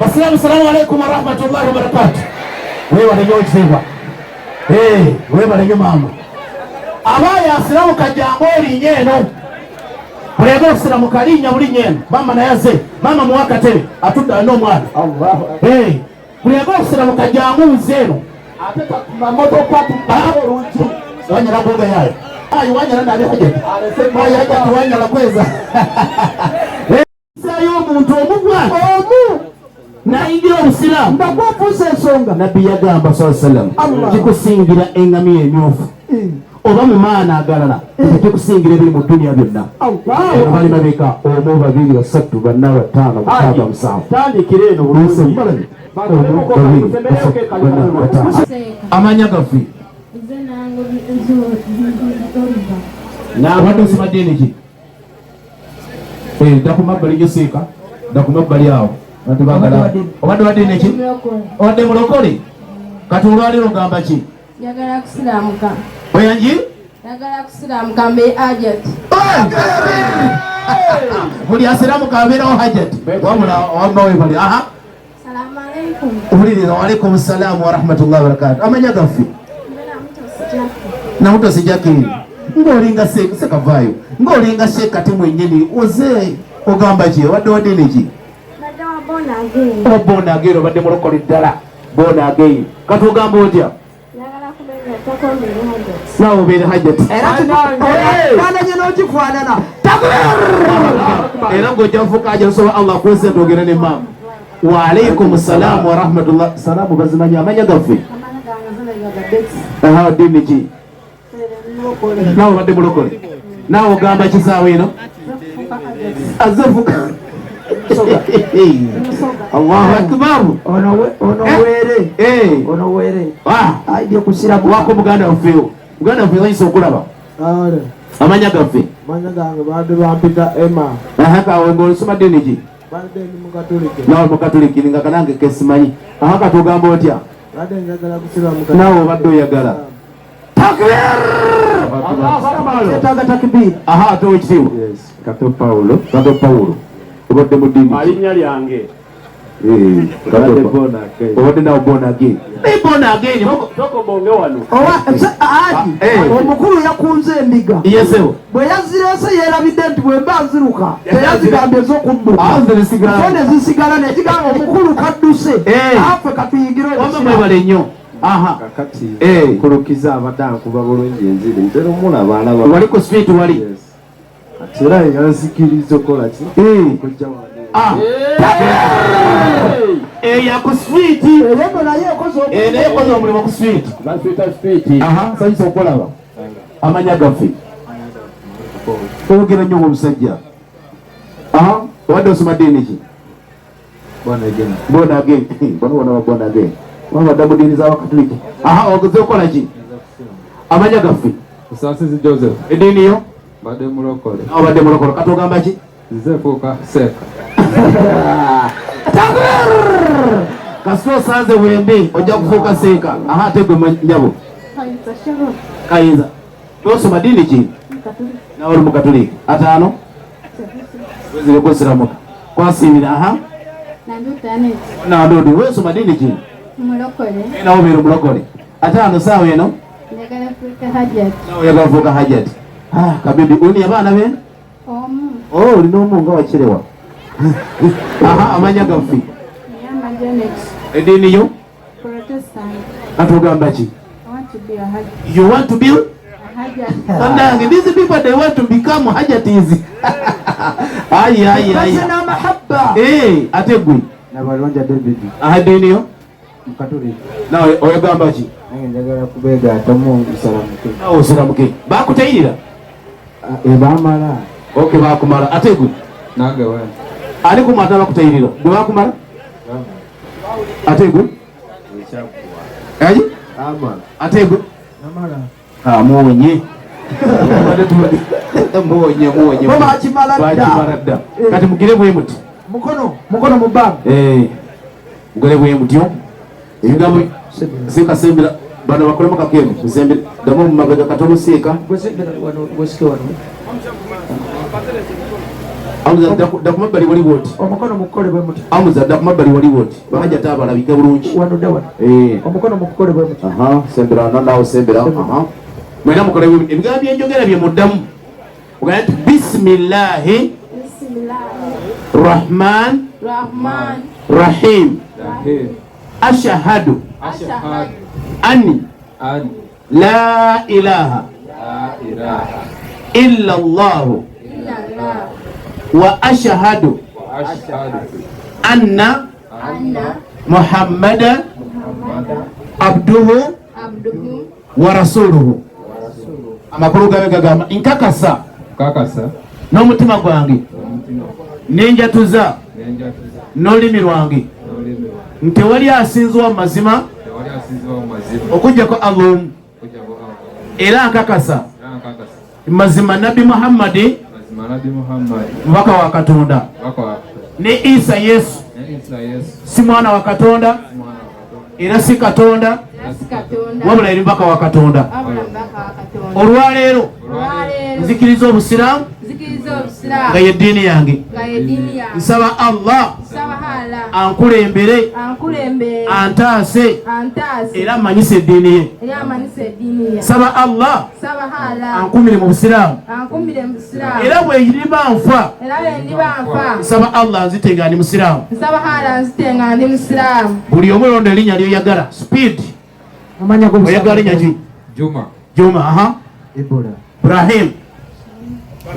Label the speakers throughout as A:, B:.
A: Basiraamu, salamu alaikum warahmatullahi wabarakatu. Weebale nnyo ekitiibwa, weebale nnyo maama. Abaaya asiramuka, jangu olinnya eno. Buli osiramuka linnya bulinnya eno. Maama naye azze, maama muwa akatebe, atudde alina omwana. Buli osiramuka jangu nze eno.
B: Ate mamotoka oluggi.
A: Wanyala kuoga yayo ayi wanyala nabi hajati ayi hajati wanyala kweza sayo omuntu omugwa
B: omu
A: nayingira obusiraamu
B: nga gwofuusa ensonga.
A: Nabbi yagamba saa sallam,
B: Allah.
A: Kikusingira engamiya emyufu oba mu maana agalala, kikusingira ebiri mu duniya byonna. Eno bali mabeka: omu, babiri, basatu, bana, bataano, mukaaga, musanvu.
C: Tandikira eno bulungi.
A: Omu, babiri, basatu, bana, bataano. Amanya gaffe?
D: Nze nange Oliva.
A: Obadde osoma ddiini ki? Dda ku mabbali gyo seeka, dda ku mabbali awo. Bantu baagala. Obadde wa ddiini ki?
D: Mulokole.
A: Obadde mulokole. Kati olwaleero ogamba ki?
D: Njagala kusiramuka.
A: Oyangi?
D: Njagala kusiramuka mbe hajat.
A: Buli asiramuka abeerawo hajati. Wabula wamma webali. Aha.
D: Salamu alaikum.
A: Owuliriza. Waalaikum salaamu warahmatullahi wabarakatu. Amanya gaffe?
D: Nze Namutosi Jackie.
A: Namutosi Jackie, ng'olinga sekavaayo, ng'olinga sekati mwennyini oze ogamba ki? Obadde wa ddiini ki?
D: Mbadde wa born again.
A: Oba born again, obadde mulokole ddala, born again. Kati ogamba otya?
D: Njagala kubegattako mbeere hajat.
A: Naawe obeere hajati.
B: Era faananye n'ogifaanana.
A: Era ng'ojja kufuuka hajati. Osobola Allah akuweze twogere ne maama. Waalaikum salaamu warahmatullah. Salaamu bazimanyi. Amanya gaffe?
D: Amanya gange Zuleika Betty.
A: Aha, ddiini ki?
D: Mulokole.
A: Naawe obadde mulokole. Naawe ogamba kisaawe eno?
D: Kufuuka hajat.
A: Azefuka. Allahu akbar.
B: Ono were.
A: Eh.
B: Ono were.
A: Ah.
B: Aidye kusiramu.
A: Wako muganda waffe, muganda waffe oyinza okulaba.
E: Ale,
A: Amanya gaffe?
E: Manya gange badde bampita Emma.
A: Aha, kawe ng'osoma ddiini ki?
E: Badde ndi mukatuliki.
A: Naawe mukatuliki, nga kanange kesimanyi. Aha, kati ogamba otya?
E: Badde njagala kusiramuka.
A: Naawe obadde oyagala.
B: Yetaaga takbir.
A: Aha, ate owekitiibwa?
C: Yes, Kato Paulo.
A: Kato Pawulo, obadde mu ddiini ki?
C: Alinnya lyange.
A: Eh, Kato
C: Obadde born again.
A: Obadde nawe born again, naye born again
C: Tokobonge wano.
B: Owa aadi.
A: Eh.
B: Omukulu yakunze endiga.
A: Yesewo.
B: Bwe yazireese yeerabidde nti bwe mba nziruka teyazigambye ez'okudduka.
A: Ah, nze nesigala.
B: So ne zisigala nekigamba omukulu kadduse.
A: Eh.
B: Affe katuyigire
A: Wamma
B: obusiraamu.
A: mwebale nnyo. Aha.
C: Kakati
A: Eh.
C: kulukiza abadde ankuba bulungi enziri, ntera omulaba alaba.
A: Wali ku street wali?
C: Yes. Kati era yansikiriza okukola ki?
A: Eh.
C: Okujja wano.
A: Ah. Eya ku street.
B: Eyo naye ekoze.
A: Eh, naye ekoze omulimu ku street.
C: Baswita street.
A: Aha, sanyusa okulaba. Amanya gaffe? Oyogera nnyo ng'omusajja. Aha, obadde osoma ddiini ki?
C: Born again.
A: Born again. Bano bona ba born again. Babadde mu ddiini z'abakatuliki. Aha, ogeze okukola ki? Amanya gaffe?
F: Musasizi Joseph.
A: Eddiini yo?
F: Mbadde mulokole.
A: Nawe obadde mulokole. Kati ogamba ki?
F: Nze fuuka seeka.
A: Kasita osanze bwembi ojja kufuuka seeka. Aha, ate gwe nyabo?
D: Kayinza Sharon.
A: Kayinza, tosoma ddiini ki?
D: Mukatuliki.
A: Nawe oli mukatuliki. Ataano wezire kwesiramuka kwasiibira. Aha.
D: Nanduta Anet.
A: Nandodi, wesoma ddiini ki?
D: Mulokole.
A: Nawe obeera omulokole. Ataano saawa eno?
D: Njagala kufuuka hajat.
A: Nawe oyagala kufuuka hajati. Ah, kabibi uni abaana be?
D: Omu.
A: Oh, olina omu nga wakirewa. Aha, amanya gaffe?
D: Nyama Janet.
A: Eddiini yo?
D: Protestant.
A: Kati ogamba ki?
D: I want to be a hajat.
A: You want to be
D: A hajat.
A: Kanange, these people, they want to become hajatis. Ayi ayi ayi.
B: Baze n'amahabba.
A: Eh, ate gwe?
E: Nabalonja David.
A: Aha, eddiini yo?
E: Mukatuliki.
A: Nawe oyagamba ki?
E: Nange njagala kubeegattamu nsalamuke.
A: Nawe osiramuke. Bakutayirira?
E: Ebamala.
A: Okay, bakumala. Ate gwe?
F: Nange we.
A: Ani kumata bakutayirira? Gwe bakumala? Ate gwe? Ayi?
C: Ama.
A: Ate gwe?
E: Namala.
A: Ah, muwonye. Muwonye, muwonye.
B: Bo bakimala dda.
A: Bakimala dda. Kati mugire bwe muti.
B: Mukono mukono mu bbanga.
A: Eh, mugire bwe mutyo. Ebigambo seeka sembera bano bakolemu kakemu musembere ddamu mu mabega katono seeka.
B: Gwesembera wano, gwesike wano.
A: Amuza dda ku mabbali wali woti.
B: Omukono mukukole bwe muti.
A: Amuza dda ku mabbali wali woti. Bahajja taabalabike bulungi.
B: Wano dda wano.
A: Eh.
B: Omukono mukukole bwe muti.
A: Aha, sembera no naawe sembera. Aha. Mwena mukole bwe ebigambo byenjogera bye muddamu. Ogamba nti bismillahi
D: Bismillahi
A: rahman
D: Rahman
A: rahim
F: Rahim.
A: ashahadu
F: Ashhadu
A: anni
F: an
A: la ilaha
F: la ilaha
A: illa Allahu
D: illallah
A: wa ashhadu
F: wa ashhadu
A: anna
D: anna
A: Muhammadan
D: Muhammadan
A: abduhu
D: abduhu
A: wa rasuluhu. Amakulu gabe gagamba nkakasa
F: kakasa
A: n'omutima gwange
F: omutima
A: nenjatuza
F: nenjatuza
A: n'olulimi lwange
F: n'olulimi lwange
A: nti tewali asinzibwa mu mazima
F: tewali asinzibwa mu mazima
A: okuggyako Allah omu
F: okuggyako Allah
A: era nkakasa
F: era nkakasa
A: mazima nabbi Muhammadi
F: mazima nabbi Muhammad
A: mubaka wa Katonda
F: mubaka wa Katonda
A: ne Isa Yesu
F: ne Isa Yesu
A: si mwana wa Katonda
F: si mwana wa Katonda
A: era si Katonda
D: era si Katonda
A: wabula eri mubaka wa Katonda.
D: wabula mubaka wa Katonda.
A: Olwaleero
D: Olwaleero
A: nzikiriza Obusiraamu
D: nzikiriza Obusiraamu
A: nga ye ddiini yange.
D: nga ye ddiini yange.
A: Nsaba Allah
D: Nsaba Allah
A: ankulembere
D: ankulembere
A: antaase
D: antaase
A: era amanyise eddiini ye.
D: era amanyise eddiini ye.
A: Nsaba Allah
D: Nsaba Allah
A: ankumire mu Busiraamu
D: ankumire mu Busiraamu
A: era bwe ndiba nfa
D: era bwe ndiba nfa
A: nsaba Allah anzite nga ndi Musiraamu.
D: nsaba Allah anzite nga ndi Musiraamu.
A: Buli omu londa erinnya ly'oyagala. Speed.
B: Amanya
A: Oyagala linnya ki?
F: Juma
A: Juma. Aha.
E: Ibura.
A: Ibrahim.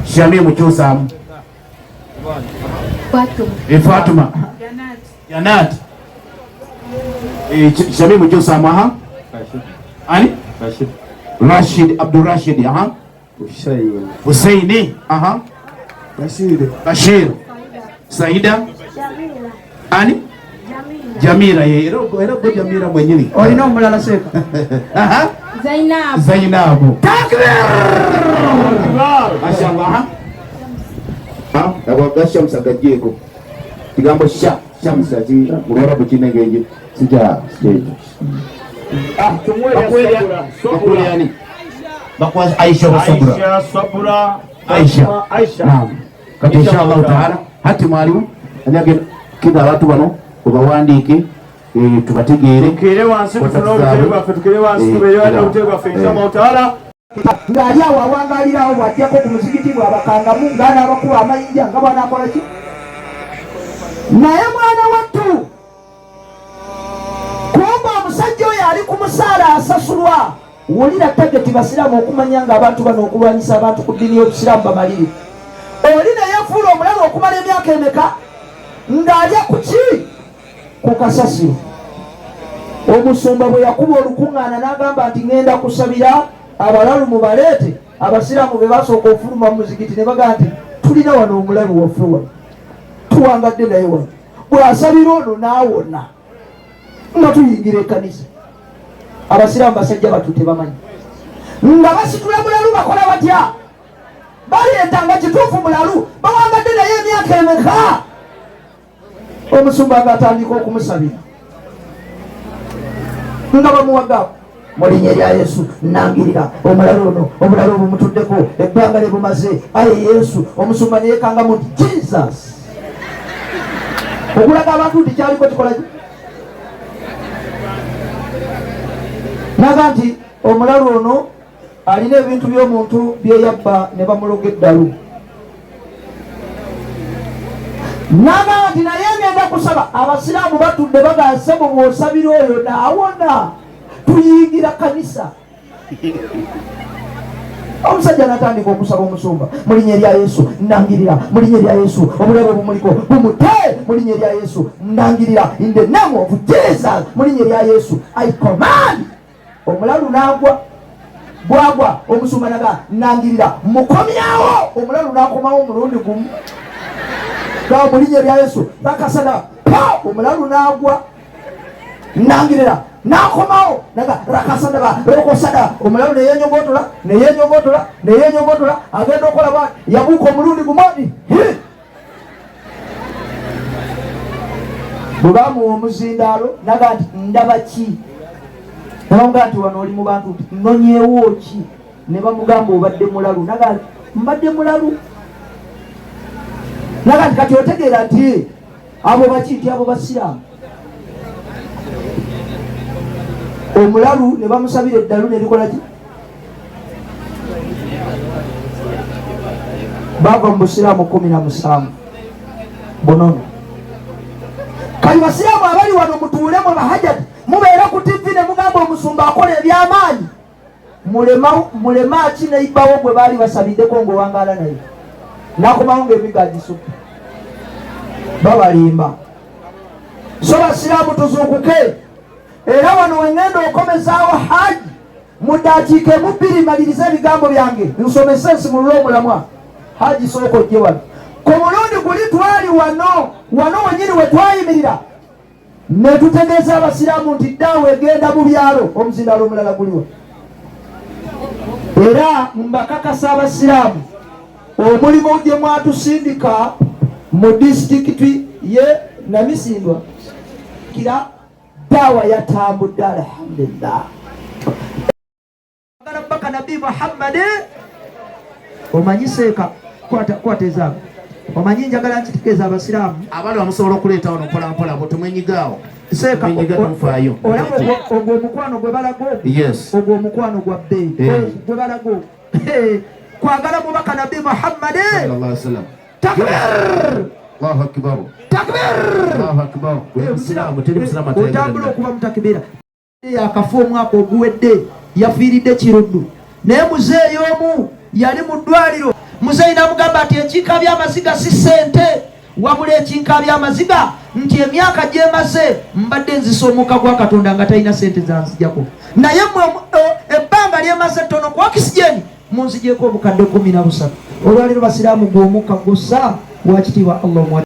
A: Shamimu kyusaamu.
D: Fatuma.
A: Fatuma.
D: Janat.
A: Janat. Shamimu kyusaamu. Aha.
F: Rashid
A: Ani?
F: Rashid
A: Rashid Abdul Rashid. Aha.
C: Hussein.
A: Husaini. Aha.
C: Bashir.
A: Bashir. Saida.
D: Jamila.
A: Ani?
D: Jamila.
A: Jamila ye era era gwe Jamila mwenyewe.
B: Olina omulala seeka.
A: Aha.
D: Zainab.
A: Zainabu. Takbir! Mashallah. Ha? Agwa Shamsa gajeko. Kigambo sha Shamsa ki mu Luwarabu kinengeje sija sije.
G: Ah, tumuwe
A: Bakuli yani. Bakwa Aisha wa Sabra.
G: Aisha Sabra
A: Aisha.
G: Aisha.
A: Naam. Kati inshallah taala hati mwalimu anyage kida abantu bano obawandiike tubategeere.
G: Tukire wansi tufune obutebe bwaffe, tukire wansi tubeere wano obutebe bwaffe inshallah taala.
B: Ng'ali awo awangalirawo bw'ajjako ku muzigiti bw'abakangamu ng'anaabakuba amayinja nga bw'anaakola ki. Naye mwana wattu kumba omusajja oyo ali ku musaala asasulwa. Wulira tageti basiraamu okumanya ng'abantu bano okulwanyisa abantu ku ddiini y'obusiraamu bamalirivu. Oli naye fuula omulalu okumala emyaka emeka ng'alya ku ki? Ku kasasiro. Omusumba bwe yakuba olukuŋŋaana n'agamba nti ŋŋenda kusabira abalalu mubaleete. Abasiraamu be basooka ofuluma mu muzigiti ne bagamba nti tulina wano omulalu waffe wano tuwangadde naye wano, bw'asabira ono n'awona nga tuyingira ekkanisa. Abasiraamu basajja batu tebamanyi nga basitula mulalu bakola batya? Baleeta nga kituufu mulalu bawangadde naye emyaka emeka. Omusumba ng'atandika okumusabira nga bamuwaga mu linnya lya Yesu nangirira omulalu ono, omulalu obumutuddeko ebbanga lye bumaze, aye Yesu. Omusumba ne yeekangamu nti Jesus, okulaga abantu nti kyaliko kikola ki. Naga nti omulalu ono alina ebintu by'omuntu bye yabba ne bamuloga eddalu. Naga nti naye ngenda kusaba. Abasiraamu batudde bagamba mu bw'osabira oyo n'awona tuyingira kanisa. Omusajja n'atandika okusaba omusumba mu linnya lya Yesu nangirira, mu linnya lya Yesu obulabe bumuliko bumute, mu linnya lya Yesu nangirira, in the name of Jesus, mu linnya lya Yesu I command. Omulalu n'agwa bwagwa, omusumba naga nangirira mukomyawo. Omulalu n'akomawo omulundi gumu ga mu linnya lya Yesu bakasana pa, omulalu n'agwa nangirira n'akomawo naga rakasana rokosada. Omulalu neyenyogotola neyenyogotola neyenyogotola agenda okola bwati yabuuka omulundi gumu. Bwe bamuwa omuzindaalo naga nti ndaba ki? Ne bamugamba nti wano oli mu bantu nti nnonyeewo ki? Ne bamugamba obadde mulalu. Naga nti mbadde mulalu. Naga nti kati otegeera nti abo baki, nti abo basiraamu. Omulalu ne bamusabira eddalu ne likola ki? Bava mu busiraamu 17 bunono. Kali basiraamu abali wano mutuule mwe bahajati, mubeera ku TV ne mugamba omusumba akola ebyamaanyi. Mulema ki neibawo gwe baali basabiddeko ng'owangaala naye nakomawo ng'emigo agisukka. Babalimba. So basiraamu tuzuukuke. Era wano wengenda okomezaawo haji mu ddakiika emu bbiri malirize ebigambo byange nsomese nsimulule omulamwa. Haji sooka ojje wano. Ku mulundi guli twali wano wano wenyini we twayimirira ne tutegeeza abasiraamu nti ddaawa egenda mu byalo, omuzindaalo omulala guliwa. Era mbakakasa abasiraamu omulimu gye mwatusindika mu disitulikiti ye Namisindwa kira daawa yatambudde, alhamdulillah. Baka Nabii Muhammad omanyi seeka kwata ezaabu omanyi njagala nkitegeeza abasiraamu
A: abali bamusobola okuleeta wano mpola mpola bo temwenyigaawo.
B: Seeka
A: mufaayo.
B: Olaba ogwo omukwano gwe balaga ogwo?
A: Yes.
B: Ogwo omukwano gwa bbeeyi gwe balaga ogwo. Kwagala mubaka Nabii Muhammad.
A: Sallallahu alaihi wasallam.
B: Takbir!
A: Allahu akbar.
B: Takbir!
A: Allahu akbar. Musiraamu teri musiraamu atayagala.
B: Otambula okuba mutakbira. Yakafa omwaka oguwedde yafiiridde Kiruddu, naye muzeeyi omu yali mu ddwaliro. Muzeeyi n'amugamba nti ekinka by'amaziga si ssente, wabula ekinka by'amaziga nti emyaka gy'emaze mbadde nzisa omukka gwa Katonda nga talina ssente zanzijako, naye mmwe ebbanga lyemaze ttono ku oxygen munzigyeko obukadde 13. Olwaleero basiraamu gw'omukka gussa wakitiibwa Allah omwa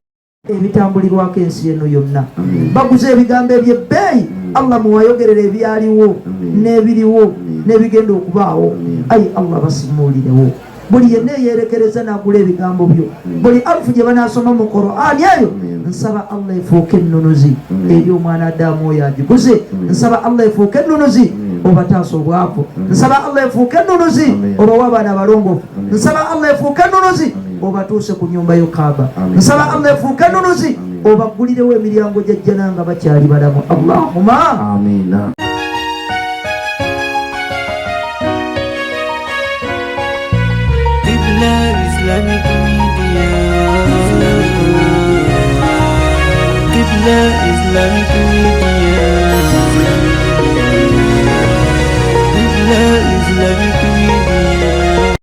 B: ebitambulirwako ensi eno yonna. Baguze ebigambo eby'ebbeeyi. Allah muwayogerera ebyaliwo n'ebiriwo n'ebigenda okubaawo. Ayi Allah basimuulirewo buli yenna eyeerekereza n'agula ebigambo byo. Buli arufu gye banaasoma mu Qur'ani eyo, nsaba Allah efuuke ennunuzi eri omwana Adamu oyo agiguze. Nsaba Allah efuuke ennunuzi obataasa obwavu. Nsaba Allah efuuke ennunuzi obawe abaana abalongoofu. Nsaba Allah efuuke ennunuzi obatuuse ku nyumba yo Kaaba. Nsaba Allah efuuke ennunuzi obaggulirewo emiryango gya jjana nga bakyali balamu. Allahumma
A: amiina.
H: Islamic Media, Qibla Islamic Media.